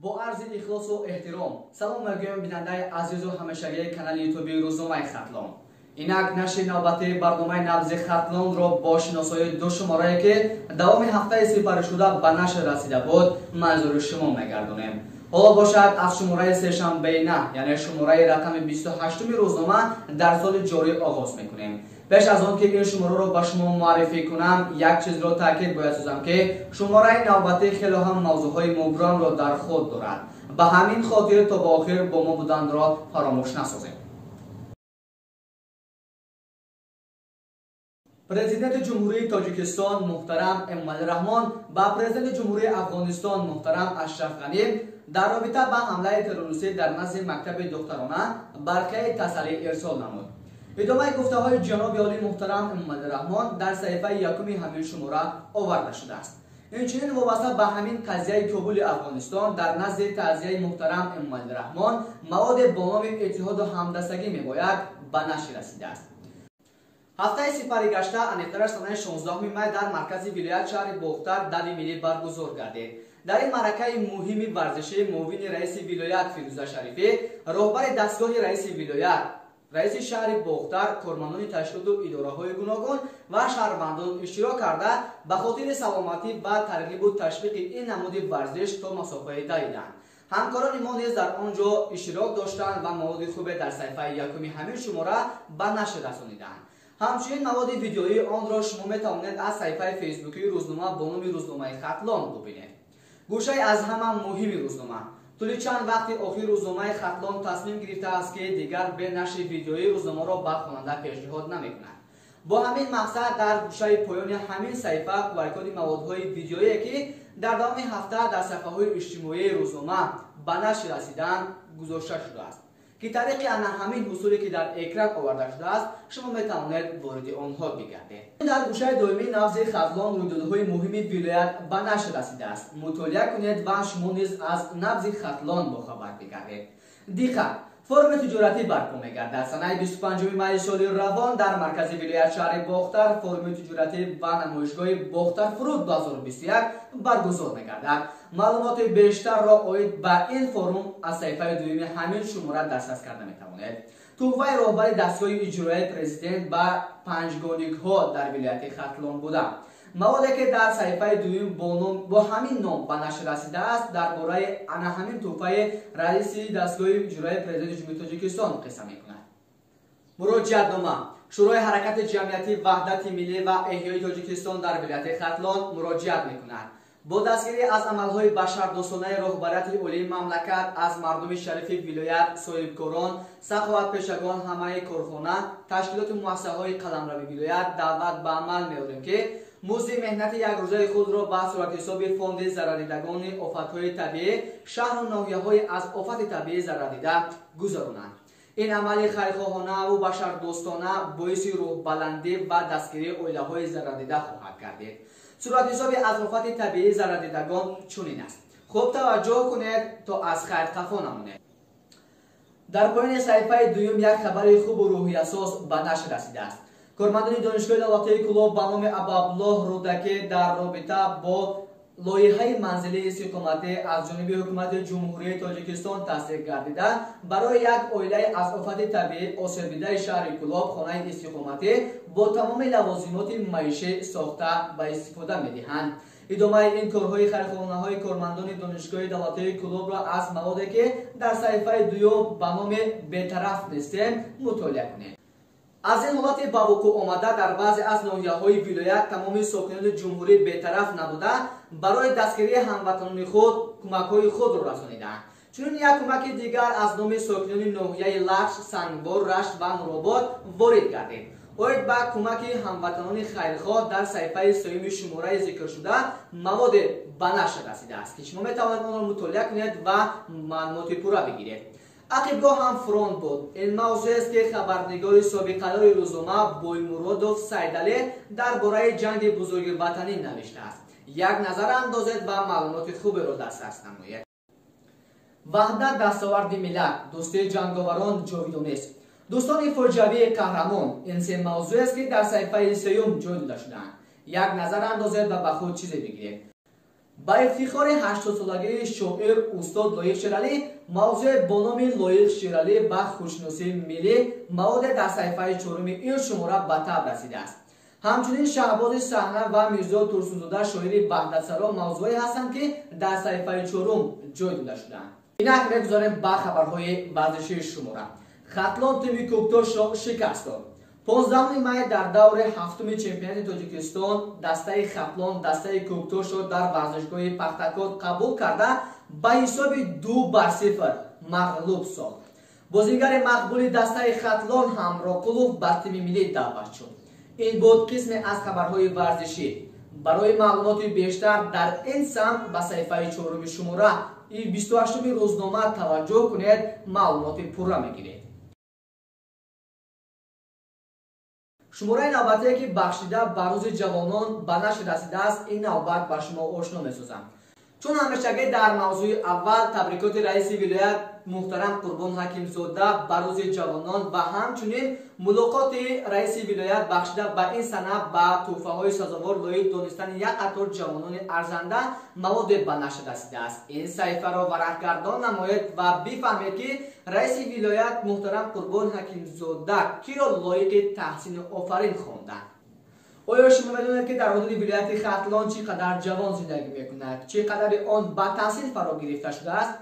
Бо арзи ихлосу эҳтиром салом мегӯям бинандаи азизу ҳамешагии канали ютуби рӯзномаи Хатлон. Инак нашри навбатии барномаи Набзи Хатлонро бо шиносоии ду шуморае ки давоми ҳафтаи сипаришуда ба нашр расида буд, манзури шумо мегардонем. Ҳоло бошад аз шумораи сешанбеи на, яъне шумораи рақами 28-уми рӯзнома дар соли ҷорӣ оғоз мекунем. Пеш аз он ки ин шумораро ба шумо муаррифӣ кунам, як чизро таъкид бояд созам ки шумораи навбатӣ хеле ҳам мавзӯъҳои мубрамро дар худ дорад. Ба ҳамин хотир то ба охир бо мо буданро фаромӯш насозем. Президенти Ҷумҳурии Тоҷикистон муҳтарам Эмомалӣ Раҳмон ба Президенти Ҷумҳурии Афғонистон муҳтарам Ашраф Ғанӣ дар робита ба ҳамлаи террористӣ дар назди мактаби духтарона барқияи тасаллӣ ирсол намуд. Идомаи гуфтаҳои ҷаноби олӣ муҳтарам Эмомалӣ Раҳмон дар саҳифаи якуми ҳамин шумора оварда шудааст. Инчунин вобаста ба ҳамин қазияи Кобули Афғонистон дар назди таъзияи муҳтарам Эмомалӣ Раҳмон маводе бо номи иттиҳоду ҳамдастагӣ мебояд ба нашр расидааст. Ҳафтаи сипаригашта, аниқтараш санаи 16 май дар маркази вилоят шаҳри Бохтар дави миллӣ баргузор гардид. Дар ин маъракаи муҳими варзишӣ муовини раиси вилоят Фирӯза Шарифӣ, роҳбари дастгоҳи раиси вилоят, раиси шаҳри Бохтар, кормандони ташкилоту идораҳои гуногун ва шаҳрвандон иштирок карда, ба хотири саломатӣ ва тарғибу ташвиқи ин намуди варзиш то масофае давиданд. Ҳамкорони мо низ дар он ҷо иштирок доштанд ва маводи хубе дар саҳифаи якуми ҳамин шумора ба нашр расониданд. Ҳамчунин маводи видеоии онро шумо метавонед аз саҳифаи фейсбукии рӯзнома бо номи рӯзномаи Хатлон бубинед. Гӯшаи аз ҳама муҳими рӯзнома. Тӯли чанд вақти охир рӯзномаи Хатлон тасмим гирифтааст ки дигар бе нашри видеоии рӯзномаро ба хонанда пешниҳод намекунад. Бо ҳамин мақсад дар гӯшаи поёни ҳамин саҳифа QR-коди маводҳои видеоие ки дар давоми ҳафта дар саҳифаҳои иҷтимоии рӯзнома ба нашр расидаанд гузошта шудааст ки тариқи ана ҳамин усуле ки дар экран оварда шудааст шумо метавонед вориди онҳо бигардед. Дар гӯшаи доимии Набзи Хатлон рӯйдодҳои муҳими вилоят ба нашр расидааст. Мутолиа кунед ва шумо низ аз Набзи Хатлон бохабар бигардед. Диққат! Форуми тиҷоратӣ барпо мегардад. Санаи 25 майи соли равон дар маркази вилоят шаҳри Бохтар форуми тиҷоратӣ ва намоишгоҳи Бохтар фуруд 2021 баргузор мегардад. Маълумоти бештарро оид ба ин форум аз саҳифаи дуюми ҳамин шумора дастрас карда метавонед. Туҳфаи роҳбари дастгоҳи иҷроияи президент ба панҷгоникҳо дар вилояти Хатлон буда. Маводе ки дар саҳифаи дуюм бо ҳамин ном ба нашр расидааст дар бораи ана ҳамин туҳфаи раиси дастгоҳи иҷроияи президенти Ҷумҳурии Тоҷикистон қисса мекунад. Муроҷиатнома. Шӯрои ҳаракати ҷамъиятӣ Ваҳдати миллӣ ва эҳёи Тоҷикистон дар вилояти Хатлон муроҷиат мекунад. Бо дастгирӣ аз амалҳои башардӯстонаи роҳбарияти олии мамлакат аз мардуми шарифи вилоят, соҳибкорон, саховатпешагон, ҳамаи корхона, ташкилоту муассисаҳои қаламрави вилоят даъват ба амал меорем ки музди меҳнати якрӯзаи худро ба суратҳисоби фонди зарардидагони офатҳои табиӣ шаҳру ноҳияҳои аз офати табиӣ зарардида гузаронанд. Ин амали хайрхоҳонаву башардӯстона боиси рӯҳбаландӣ ва дастгирии оилаҳои зарардида хоҳад гардид. Суратҳисоби аз офати табиӣ зарардидагон чунин аст. Хуб таваҷҷӯҳ кунед то аз хайр қафо намонед. Дар поёни саҳифаи дуюм як хабари хубу рӯҳиясоз ба нашр расидааст. Кормандони донишгоҳи давлатии Кӯлоб ба номи Абуабдуллоҳ Рӯдакӣ дар робита бо лоиҳаи манзилии истиқоматӣ аз ҷониби ҳукумати Ҷумҳурии Тоҷикистон тасдиқ гардида, барои як оилаи аз офати табиӣ осебдидаи шаҳри Кӯлоб хонаи истиқоматӣ бо тамоми лавозимоти маишӣ сохта ба истифода медиҳанд. Идомаи ин корҳои хайрхонаҳои кормандони донишгоҳи давлатии Кӯлобро аз маводе ки дар саҳифаи дуюм ба номи бетараф нестем мутолиа кунед. Аз ин ҳолати ба вуқӯъ омада дар баъзе аз ноҳияҳои вилоят тамоми сокинони ҷумҳурӣ бетараф набуда, барои дастгирии ҳамватанони худ кӯмакҳои худро расонидаанд. Чунин як кӯмаки дигар аз номи сокинони ноҳияи Лахш, Сангвор, Рашт ва Нуробод ворид гардид. Оид ба кӯмаки ҳамватанони хайрхоҳ дар саҳифаи сеюми шумораи зикршуда маводе ба нашр расидааст ки шумо метавонед онро мутолиа кунед ва маълумоти пурра бигиред. Ақибгоҳ ҳам фронт буд. Ин мавзӯест ки хабарнигори собиқадори рӯзнома Боймуродов Сайдалӣ дар бораи ҷанги бузурги ватанӣ навиштааст. Як назар андозед ва маълумоти хуберо дастрас намоед. Ваҳдат дастоварди миллат, дӯстии ҷанговарон ҷовидонест. Дӯстони фоҷиавии қаҳрамон ин се мавзӯест ки дар саҳифаи сеюм ҷой дода шудаанд. Як назар андозед ва ба худ чизе бигиред. Ба ифтихори 80-солагии шоир устод Лоиқ Шералӣ мавзӯе бо номи Лоиқ Шералӣ ва хушнусии миллӣ маводе дар саҳифаи чоруми ин шумора ба таб расидааст. Ҳамчунин Шаҳбози Саҳна ва Мирзо Турсунзода шоири ваҳдатсаро мавзӯе ҳастанд, ки дар саҳифаи чорум ҷой дода шудаанд. Инак мегузорем ба хабарҳои варзишии шумора. Хатлон тими Кӯктошро шикаст дод. 15 май дар даври ҳафтуми чемпионати Тоҷикистон дастаи Хатлон дастаи Кӯктошро дар варзишгоҳи Пахтакор қабул карда ба ҳисоби 2-0 мағлуб сохт. Бозигари мақбули дастаи Хатлон Ҳамроқулов ба тими миллӣ даъват шуд. Ин буд қисме аз хабарҳои варзишӣ. Барои маълумоти бештар дар ин самт ба саҳифаи чоруми шумора 28-уми рӯзнома таваҷҷӯҳ кунед, маълумоти пурра мегиред. Шумораи навбатие ки бахшида ба рӯзи ҷавонон ба нашр расидааст, ин навбат ба шумо ошно месозам. Чун ҳамешагӣ дар мавзӯи аввал табрикоти раиси вилоят муҳтарам Қурбон Ҳакимзода ба рӯзи ҷавонон ва ҳамчунин мулоқоти раиси вилоят бахшида ба ин сана ба тӯҳфаҳои сазовор лоиқ донистани як қатор ҷавонони арзанда маводе ба нашр расидааст. Ин саҳифаро варақгардон намоед ва бифаҳмед, ки раиси вилоят муҳтарам Қурбон Ҳакимзода киро лоиқи таҳсину офарин хонданд. Оё шумо медонед, ки дар ҳудуди вилояти Хатлон чӣ қадар ҷавон зиндагӣ мекунад, чӣ қадари он ба таҳсил фаро гирифта шудааст,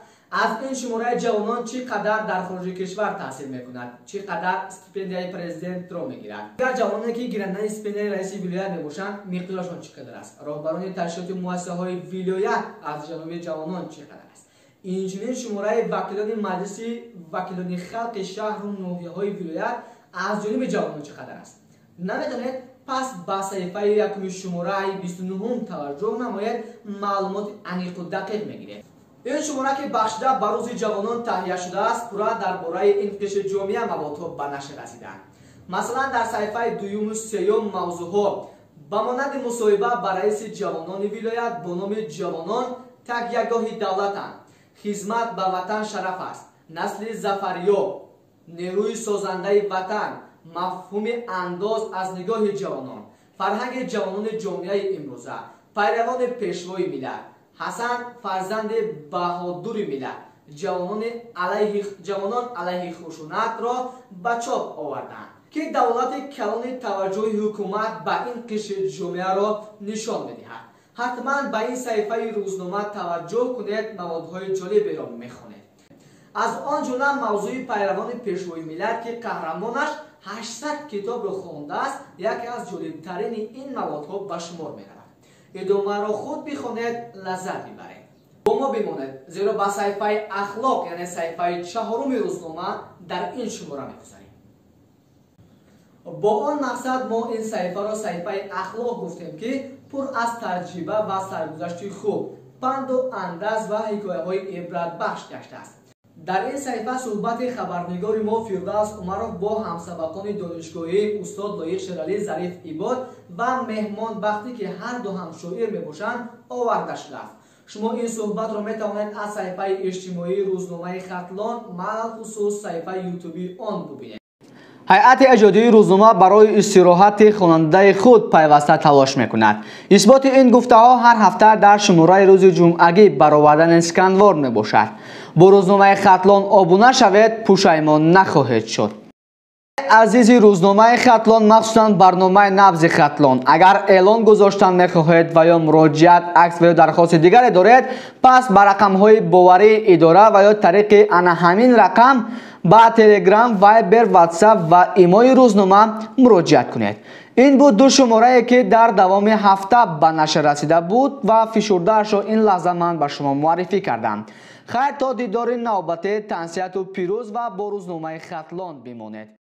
аз ин шумораи ҷавонон чӣ қадар дар хориҷи кишвар таҳсил мекунад, чӣ қадар стипендияи президентро мегирад? Дигар ҷавононе, ки гирандани стипендияи раиси вилоят мебошанд, миқдорашон чӣ қадар аст? Роҳбарони ташкилоти муассисаҳои вилоят аз ҷаноби ҷавонон чӣ қадар аст? Инчунин шумораи вакилони маҷлиси вакилони халқи шаҳру ноҳияҳои вилоят аз ҷониби ҷавонон чӣ қадар аст? Намедонед? Пас ба саҳифаи якуми шумораи 29 таваҷҷӯҳ намоед, маълумоти аниқу дақиқ мегиред. Ин шумора ки бахшида ба рӯзи ҷавонон таҳия шудааст, пурра дар бораи ин қишри ҷомеа маводҳо ба нашр расиданд. Масалан, дар саҳифаи дуюму сеюм мавзӯъҳо ба монанди мусоҳиба ба раиси ҷавонони вилоят бо номи ҷавонон такягоҳи давлатанд, хизмат ба ватан шараф аст, насли зафарёб, нерӯи созандаи ватан, мафҳуми андоз аз нигоҳи ҷавонон, фарҳанги ҷавонони ҷомеаи имрӯза, пайравони пешвои миллат, Ҳасан фарзанди баҳодури миллат, ҷавонон алайҳи хушунатро ба чоп оварданд, ки давлати калони таваҷҷӯҳи ҳукумат ба ин қишри ҷомеаро нишон медиҳад. Ҳатман ба ин саҳифаи рӯзнома таваҷҷӯҳ кунед, маводҳои ҷолиберо мехонед. Аз он ҷумла мавзӯи пайравони пешвои миллат, ки қаҳрамонаш 800 китобро хондааст, яке аз ҷолибтарини ин маводҳо ба шумор меравад. Идомаро худ бихонед, лаззат бибаред. Бо мо бимонед, зеро ба саҳифаи ахлоқ, яъне саҳифаи чаҳоруми рӯзнома дар ин шумора мегузарем. Бо он мақсад мо ин саҳифаро саҳифаи ахлоқ гуфтем, ки пур аз таҷриба ва саргузашти хуб, панду андаз ва ҳикояҳои ибратбахш гаштааст. Дар ин саҳифа суҳбати хабарнигори мо Фирдавс Умаров бо ҳамсабақони донишгоҳии устод Лоиқ Шералӣ Зариф Ибод ва меҳмонбахтӣ, ки ҳар ду ҳам шоир мебошанд, оварда шудааст. Шумо ин суҳбатро метавонед аз саҳифаи иҷтимоии рӯзномаи Хатлон, малхусус саҳифаи ютубии он бубинед. Ҳайати эҷодии рӯзнома барои истироҳати хонандаи худ пайваста талош мекунад. Исботи ин гуфтаҳо ҳар ҳафта дар шумораи рӯзи ҷумъагӣ баровардани сканвор мебошад. Бо рӯзномаи Хатлон обуна шавед, пушаймон нахоҳед шуд. Азизи рӯзномаи Хатлон, махсусан барномаи Набзи Хатлон, агар эълон гузоштан мехоҳед ва ё муроҷиат, акс ва ё дархости дигаре доред, пас ба рақамҳои боварии идора ва ё тариқи ана ҳамин рақам ба Телеграм, Вайбер, Ватсап ва имои рӯзнома муроҷиат кунед. Ин буд ду шуморае, ки дар давоми ҳафта ба нашр расида буд ва фишурдаашро ин лаҳза ман ба шумо муаррифӣ кардам. Хайр, то дидори навбате, тансиҳату пирӯз ва бо рӯзномаи Хатлон бимонед.